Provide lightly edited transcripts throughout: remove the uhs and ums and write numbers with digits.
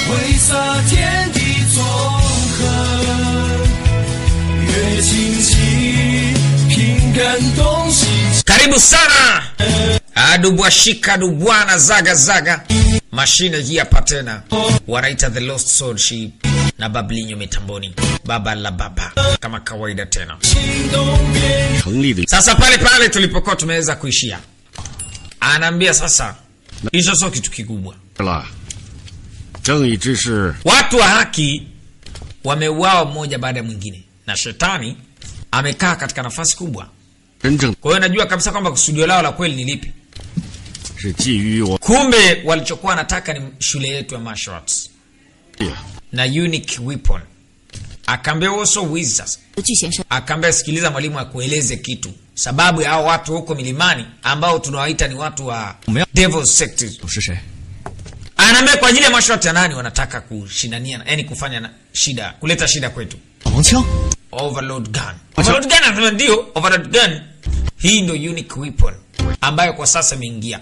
挥洒天地纵横，越清晰，凭感动西。 Karibu sana adubwashika dubwana zaga zaga mashine hii hapa tena wanaita The Lost Soul Ship na Bablinyo mitamboni baba la baba kama kawaida tena. Sasa pale pale tulipokuwa tumeweza kuishia, anaambia sasa hicho sio kitu kikubwa. Watu wa haki wameuawa mmoja baada ya mwingine na shetani amekaa katika nafasi kubwa. Kwa hiyo najua kabisa kwamba kusudio lao la kweli ni lipi. Kumbe walichokuwa wanataka ni shule yetu ya martial arts na unique weapon. Akaambia also wizards. Akaambia sikiliza mwalimu akueleze kitu. Sababu ya hao watu huko milimani ambao tunawaita ni watu wa devil sect. Anaambia kwa ajili ya martial arts ya nani wanataka kushindania, yani kufanya shida, kuleta shida kwetu. Overload gun. Overload gun anasema ndio, overload gun. Hii ndio unique weapon ambayo kwa sasa imeingia.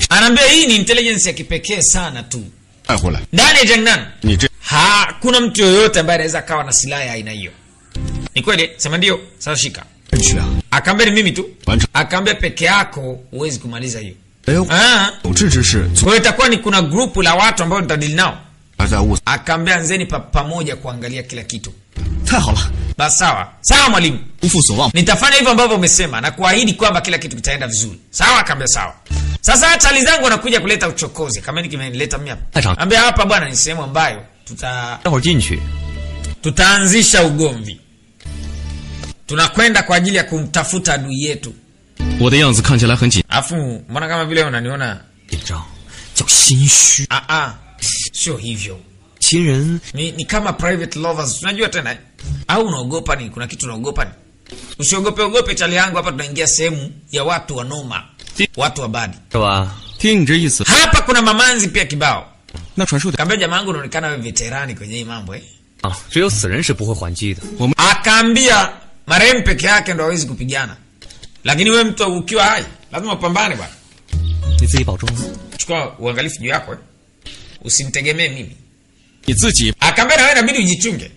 Anaambia hii ni intelligence ya kipekee sana tu. Ndani ya Jiangnan hakuna mtu yoyote ambaye anaweza kawa na silaha ya aina hiyo. Ni kweli? Sema ndio. Sasa shika. Akaambia ni mimi tu. Akaambia peke yako huwezi kumaliza hiyo. Kwa hiyo itakuwa ni kuna grupu la watu ambao nitadili nao. Akaambia anzeni pamoja kuangalia kila kitu. Basi sawa. Sawa mwalimu. Nitafanya hivyo ambavyo umesema na kuahidi kwamba kila kitu kitaenda vizuri. Sawa? Akaambia sawa. Sasa hata zangu wanakuja kuleta uchokozi. Kama nini kimenileta mimi hapa? Ambia hapa bwana ni sehemu ambayo tutaanzisha ugomvi. Tunakwenda kwa ajili ya kumtafuta adui yetu. Afu mbona kama vile unaniona sio hivyo. Ni kama private lovers. Unajua tena au unaogopa ni kuna kitu unaogopa ni? Usiogope ogope chali yangu, hapa tunaingia sehemu ya watu wa noma, watu wa badi. Hapa kuna mamanzi pia kibao. Kaambia jamaa yangu unaonekana wewe veterani kwenye hii mambo eh. Akaambia marehemu peke yake ndo hawezi kupigana. Lakini wewe mtu ukiwa hai lazima upambane bwana. Chukua uangalifu juu yako eh. Usimtegemee mimi. Akaambia na wewe inabidi ujichunge.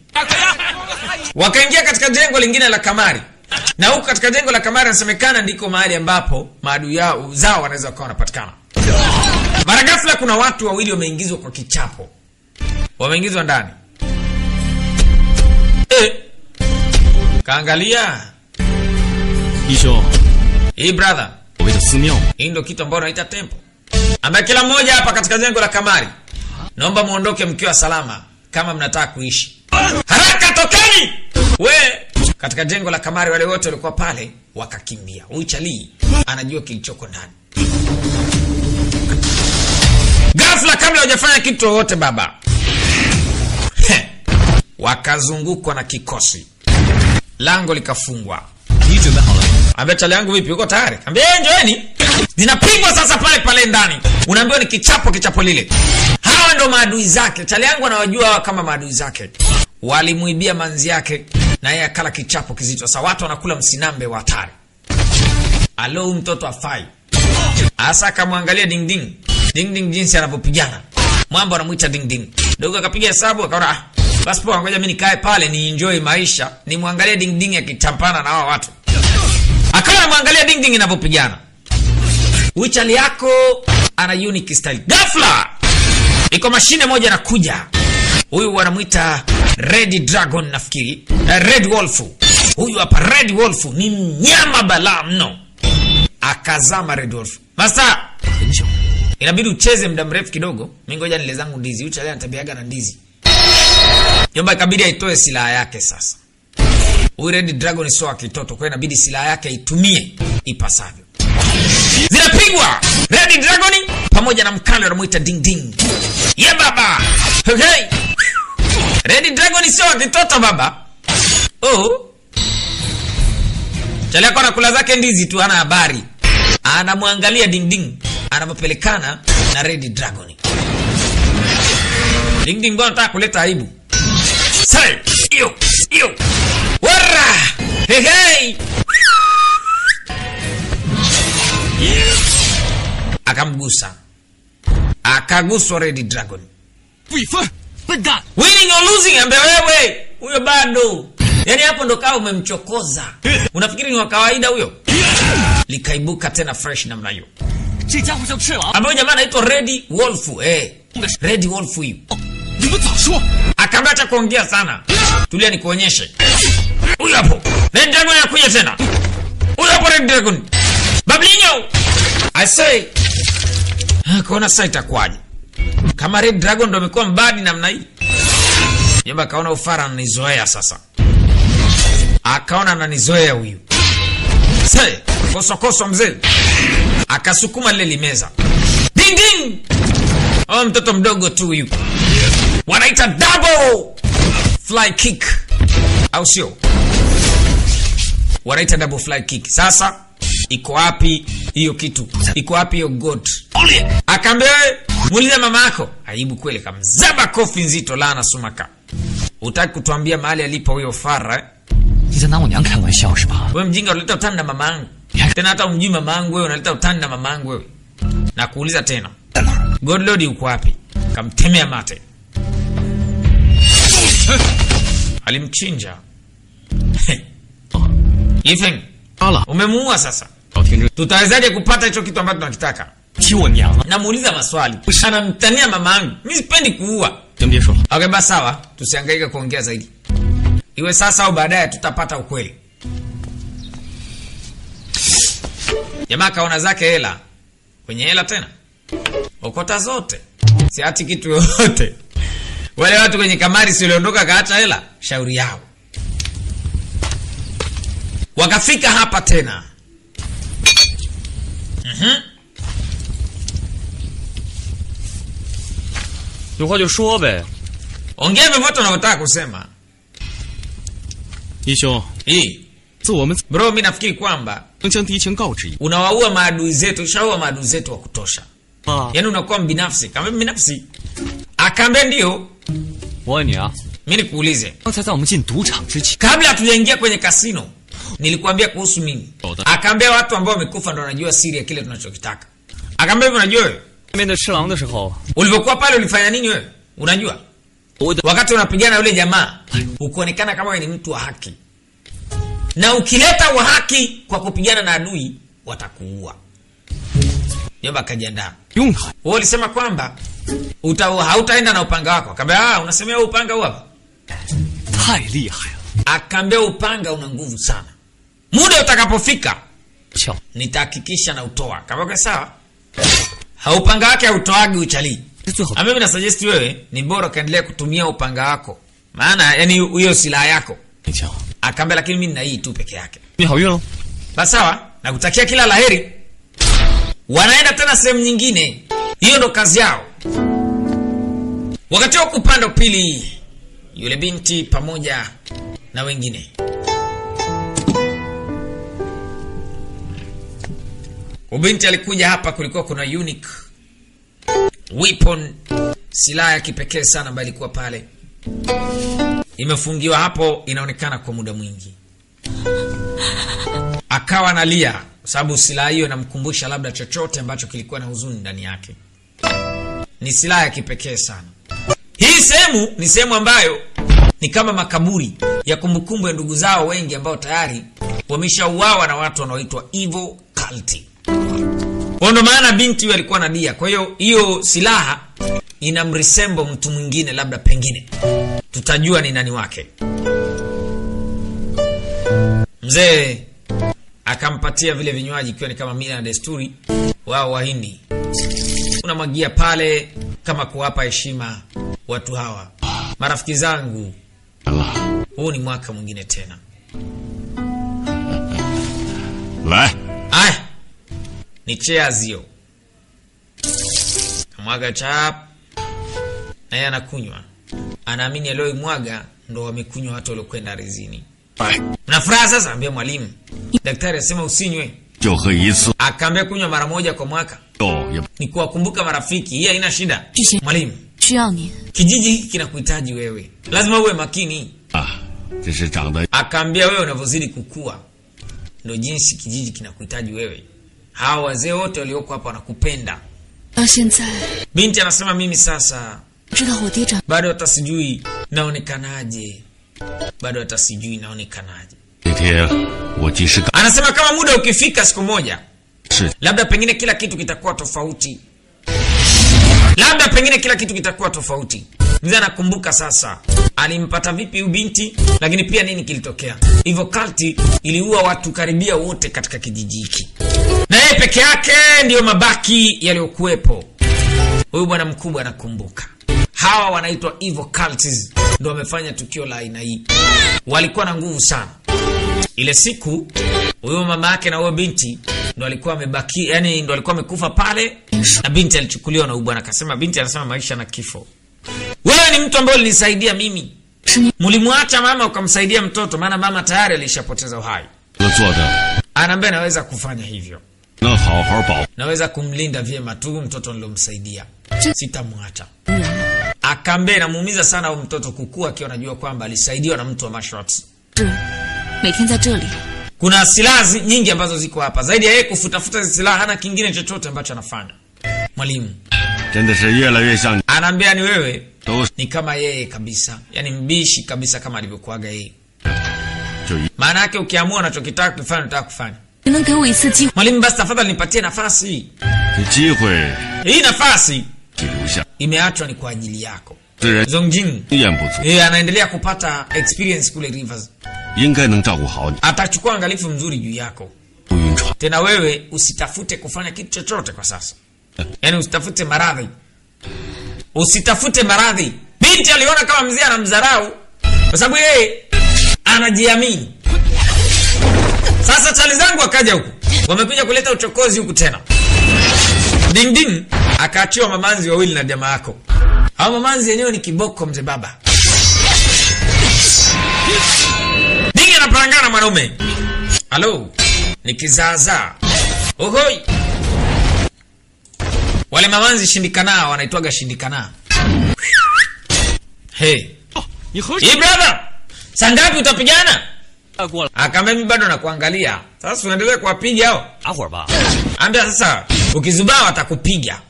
Wakaingia katika jengo lingine la kamari. Na huko katika jengo la kamari inasemekana ndiko mahali ambapo maadui yao zao wanaweza kuwa wanapatikana. Mara ghafla kuna watu wawili wameingizwa kwa kichapo. Wameingizwa ndani. Kaangalia. Hii brother. Hii ndio kitu ambacho wanaita tempo. Ambaye kila mmoja hapa katika jengo la kamari, naomba muondoke mkiwa salama kama mnataka kuishi. Haraka tokeni! We katika jengo la kamari wale wote walikuwa pale wakakimbia. Huyu chali anajua kilichoko ndani. Ghafla kabla hujafanya kitu wote baba, wakazungukwa na kikosi. Lango likafungwa. Ambia chali yangu vipi, uko tayari? Ambia njoeni. Zinapigwa sasa pale pale ndani. Unaambiwa ni kichapo kichapo lile. Hawa ndo maadui zake. Chali yangu anawajua hawa kama maadui zake. Walimuibia manzi yake na yeye akala kichapo kizito. Sasa watu wanakula msinambe wa hatari. Alo mtoto afai. Asa akamwangalia ding ding. Ding ding jinsi anavyopigana. Mwamba anamuita ding ding. Dogo akapiga hesabu akaona basi poa, ngoja mimi nikae pale ni enjoy maisha, nimwangalie ding ding akichampana na hawa watu. Akawa anamwangalia ding ding inavyopigana. Huyu chali yako ana unique style. Ghafla iko mashine moja nakuja. Huyu wanamuita Red Dragon nafikiri. Red Wolf. Huyu hapa Red Wolf ni mnyama balaa mno. Akazama Red Wolf. Master, inabidi ucheze muda mrefu kidogo. Mimi ngoja nile zangu ndizi. Huyu chali anatabiaga na ndizi. Jomba ikabidi aitoe silaha yake sasa. Huyu Red Dragon sio kitoto, kwa hiyo inabidi silaha yake aitumie ipasavyo. Zinapigwa Red Dragon pamoja na mkali wanamuita Ding Ding. Ye baba. Okay. Red Dragon sio kitoto baba. Oh. Chali yako anakula zake ndizi tu, hana habari. Anamwangalia Ding Ding anapopelekana na Red Dragon. Ding Ding bwana anataka kuleta aibu. Sai, iyo, iyo. Wara! Hey hey. Akamgusa. Akaguswa Red Dragon. Winning or losing, ambe wewe huyo bado. Yaani hapo ndo kama umemchokoza. Unafikiri ni wa kawaida huyo? Likaibuka tena fresh namna hiyo. Ambayo jamaa anaitwa Red Wolf, Red Wolf huyu. Akaambia acha kuongea sana. Tulia nikuonyeshe. Huyo hapo. Red Dragon anakuja tena. Huyo hapo Red Dragon. Bablinyo. I say. Kaona sasa itakuwaje? Kama Red Dragon ndo amekuwa mbadi namna hii. Jomba akaona ufara ananizoea sasa. Akaona ananizoea huyu. Say, koso koso mzee. Akasukuma lile limeza. Ding ding. Oh, mtoto mdogo tu huyu. Wanaita double fly kick. Au sio? Wanaita double fly kick. Sasa iko wapi hiyo kitu? Iko wapi hiyo god? Akaambia muulize mama yako. Aibu kweli, kamzaba kofi nzito lana sumaka. Utaki kutuambia mahali alipo huyo fara eh? Wewe mjinga unaleta utani na mama yangu. Tena hata umjui mama yangu wewe unaleta utani na mama yangu wewe. Na kuuliza tena. Godlord yuko wapi? Kamtemea mate. Alimchinja. Yifeng, umemuua sasa. Tutawezaje kupata hicho kitu ambacho tunakitaka? Namuuliza maswali. Anamtania mama yangu. Mimi sipendi kuua. Okay, basi sawa, tusihangaike kuongea zaidi. Iwe sasa au baadaye tutapata ukweli. Jamaa kaona zake hela. Kwenye hela tena. Okota zote. Siati kitu yote. Wale watu kwenye kamari si waliondoka kaacha hela, shauri yao. Wakafika hapa tena. Ongea vyovyote unavyotaka kusema. Bro, mimi nafikiri kwamba unawaua maadui zetu, ushaua maadui zetu wa kutosha. Yaani unakuwa mbinafsi. Kama mbinafsi. Akaambia ndio. Mimi nikuulize. Kabla hatujaingia kwenye kasino, nilikuambia kuhusu mimi. Akaambia watu ambao wamekufa ndio wanajua siri ya kile tunachokitaka. Akaambia hivyo, unajua wewe? Ulivyokuwa pale ulifanya nini wewe? Unajua? Wakati unapigana yule jamaa, ukuonekana kama wewe ni mtu wa haki. Na ukileta wa haki kwa kupigana na adui, watakuua. Jomba akajiandaa. Wewe ulisema kwamba hautaenda na upanga wako. Akaambia, unasemea upanga huu hapa? Akaambia upanga una nguvu sana. Muda utakapofika nitahakikisha na utoa. Akaambia sawa. Haupanga wake hautoagi uchali. Mimi na suggest wewe ni bora kaendelea kutumia upanga wako. Maana yani hiyo silaha yako. Akaambia lakini mimi nina hii tu peke yake. Basi sawa, nakutakia kila laheri. Wanaenda tena sehemu nyingine. Hiyo ndo kazi yao. Wakati wa kupanda pili, yule binti pamoja na wengine. Ubinti alikuja hapa, kulikuwa kuna unique weapon, silaha ya kipekee sana ambayo ilikuwa pale. Imefungiwa hapo, inaonekana kwa muda mwingi. Akawa analia kwa sababu silaha hiyo inamkumbusha labda chochote ambacho kilikuwa na huzuni ndani yake. Ni silaha ya kipekee sana. Hii sehemu ni sehemu ambayo ni kama makaburi ya kumbukumbu ya ndugu zao wengi ambao tayari wameshauawa na watu wanaoitwa evil cult. Kwa ndo maana binti huyo alikuwa analia. Kwa hiyo hiyo silaha inamresemble mtu mwingine, labda pengine tutajua ni nani wake. Mzee akampatia vile vinywaji ikiwa ni kama mila na desturi wao Wahindi. Unamwagia pale kama kuwapa heshima watu hawa. Marafiki zangu, huu ni mwaka mwingine tena. Aya, ni cheers hiyo. Mwaga chap. Na yeye anakunywa. Anaamini aliyoimwaga ndo wamekunywa watu waliokwenda rizini. Na furaha sasa, ambia mwalimu. Daktari asema usinywe. Akaambia kunywa mara moja kwa mwaka. Ni kuwakumbuka marafiki, hii haina shida. Mwalimu, kijiji hiki kinakuhitaji wewe. Lazima uwe makini. Akaambia wewe unavyozidi kukua ndio jinsi kijiji kinakuhitaji wewe. Hawa wazee wote walioko hapa wanakupenda. Binti anasema mimi sasa Bado hata sijui naonekanaje. Bado hata sijui naonekanaje. Anasema kama muda ukifika siku moja, labda pengine kila kitu kitakuwa tofauti. Labda pengine kila kitu kitakuwa tofauti. Mzee anakumbuka sasa alimpata vipi huyu binti, lakini pia nini kilitokea. Hivyo kalti iliua watu karibia wote katika kijiji hiki, na yeye peke yake ndiyo mabaki yaliyokuwepo. Huyu bwana mkubwa anakumbuka. Hawa wanaitwa evil cultists, ndio wamefanya tukio la aina hii. Walikuwa na nguvu sana. Ile siku huyo mama yake na huyo binti ndo alikuwa amebaki, yani ndo alikuwa amekufa pale, na binti alichukuliwa na huyu bwana. Akasema binti anasema maisha na kifo. Wewe ni mtu ambaye ulinisaidia mimi. Mlimwacha mama ukamsaidia mtoto, maana mama tayari alishapoteza uhai. Anaambia naweza kufanya hivyo. Naweza kumlinda vyema tu mtoto nilomsaidia. Sitamwacha. Akaambia namuumiza sana huyo mtoto kukua akiwa anajua kwamba alisaidiwa na mtu wa martial arts. Kuna silaha nyingi ambazo ziko hapa. Zaidi ya yeye kufutafuta silaha hana kingine chochote ambacho anafanya. Mwalimu anaambia ni wewe ni kama yeye kabisa. Yaani mbishi kabisa kama alivyokuaga yeye. Maana yake ukiamua unachokitaka kufanya unataka kufanya. Mwalimu basi tafadhali nipatie nafasi. Hii nafasi imeachwa ni kwa ajili yako. Zongjing yeye anaendelea kupata experience kule Rivers. Atachukua angalifu mzuri juu yako. Tena wewe usitafute kufanya kitu chochote kwa sasa. Yaani usitafute maradhi. Usitafute maradhi. Binti aliona kama mzee anamdharau kwa sababu yeye anajiamini. Sasa chali zangu akaja huku. Wamekuja kuleta uchokozi huku tena. Ding ding akaachiwa mamanzi wawili na jamaa yako. Hao mamanzi yenyewe ni kiboko mzee baba. Ding anapangana mwanaume. Halo, ni kizaazaa. Ohoi. Wale mamanzi shindikana wanaitwaga shindikana. Hey. Hey brother, saa ngapi utapigana? Akamwambia mimi bado nakuangalia. Sasa unaendelea kuwapiga hao? Ambia sasa ukizubaa watakupiga.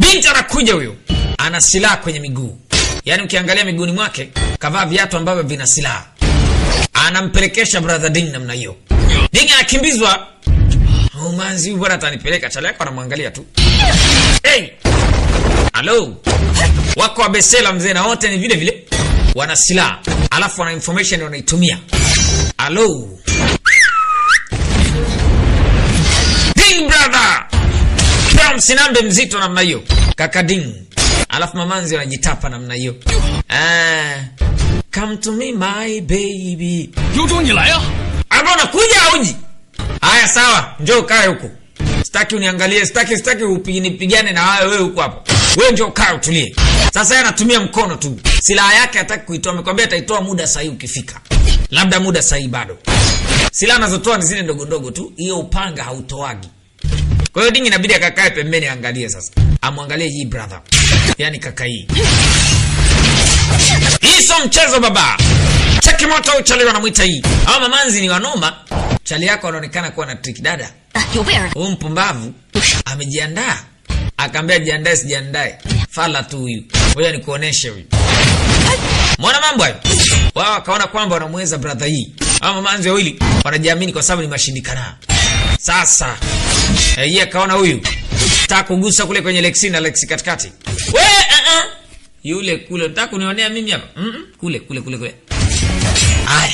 Binti anakuja huyo. Ana silaha kwenye miguu. Yaani ukiangalia miguuni mwake kavaa viatu ambavyo vina silaha. Anampelekesha brother Ding namna hiyo. Ding anakimbizwa. Oh manzi bwana atanipeleka. Chale yako anamwangalia tu. Hey! Hello. Wako wabesela mzee na wote ni vile vile wana silaha. Alafu wana information wanaitumia. Hello. Ding brother. Kwa msinambe mzito namna hiyo. Kaka Ding. Alafu mamanzi wanajitapa namna hiyo. Come to me my baby. Hapo unakuja auji. Haya sawa, njoo kae huko. Sitaki uniangalie, sitaki upigane na wewe huko hapo. Wewe njoo kae utulie. Sasa yeye anatumia mkono tu. Silaha yake hataki kuitoa, amekwambia ataitoa muda sahihi ukifika. Labda muda sahihi bado. Silaha anazotoa ni zile ndogo ndogo tu, hiyo upanga hautoagi. Kwa hiyo Ding inabidi akakae pembeni angalie sasa. Amwangalie hii brother. Yaani kaka hii. Hii sio mchezo baba. Cheki moto uchali wanamuita hii. Hawa mamanzi ni wanoma. Chali yako anaonekana kuwa na trick dada. Huyu mpumbavu amejiandaa. Akaambia jiandae sijiandae. Fala tu huyu. Ngoja nikuoneshe huyu. Muona mambo hayo? Wao wakaona kwamba wanamweza brother hii. Hawa mamanzi wawili wanajiamini kwa sababu ni mashindikana. Sasa yeye akaona huyu nataka kugusa kule kwenye Lexi na Lexi katikati. We Yule kule unataka kunionea mimi hapa? Kule kule kule kule. Aya.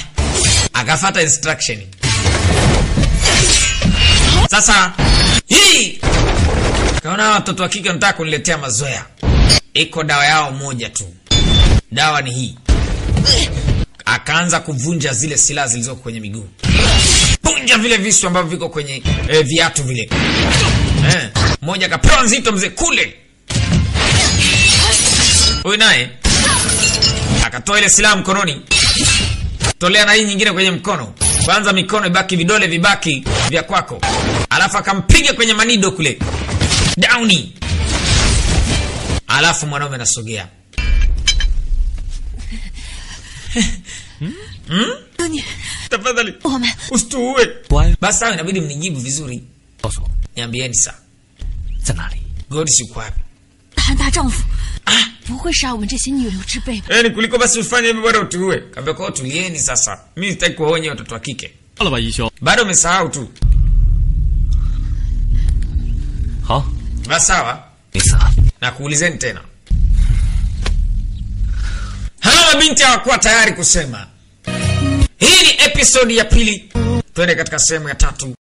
Akafuata instruction. Sasa hii kaona watoto wa kike wanataka kuniletea mazoea. Iko dawa yao moja tu. Dawa ni hii. Akaanza kuvunja zile silaha zilizoko kwenye miguu. Vunja vile visu ambavyo viko kwenye viatu vile. Mmoja akapewa nzito mzee kule. Huyu naye akatoa ile silaha mkononi. Tolea na hii nyingine kwenye mkono. Kwanza mikono ibaki, vidole vibaki vya kwako. Alafu akampiga kwenye manido kule. Downy. Alafu mwanaume anasogea. Tafadhali usituue. Basi sawa, inabidi mnijibu vizuri. Niambieni sasa. God yuko wapi? 不会杀我们这些女流之辈吧？ Yaani kuliko basi ufanye hivyo bora utuue. Kaambia kwa hiyo tulieni sasa. Mimi sitaki kuwaonya watoto wa kike. 了吧，一休。 Bado umesahau tu. 好， Basi sawa. 没死啊。 Na kuulizeni tena. Hawa mabinti hawakuwa tayari kusema. Hii ni episodi ya pili. Twende katika sehemu ya tatu.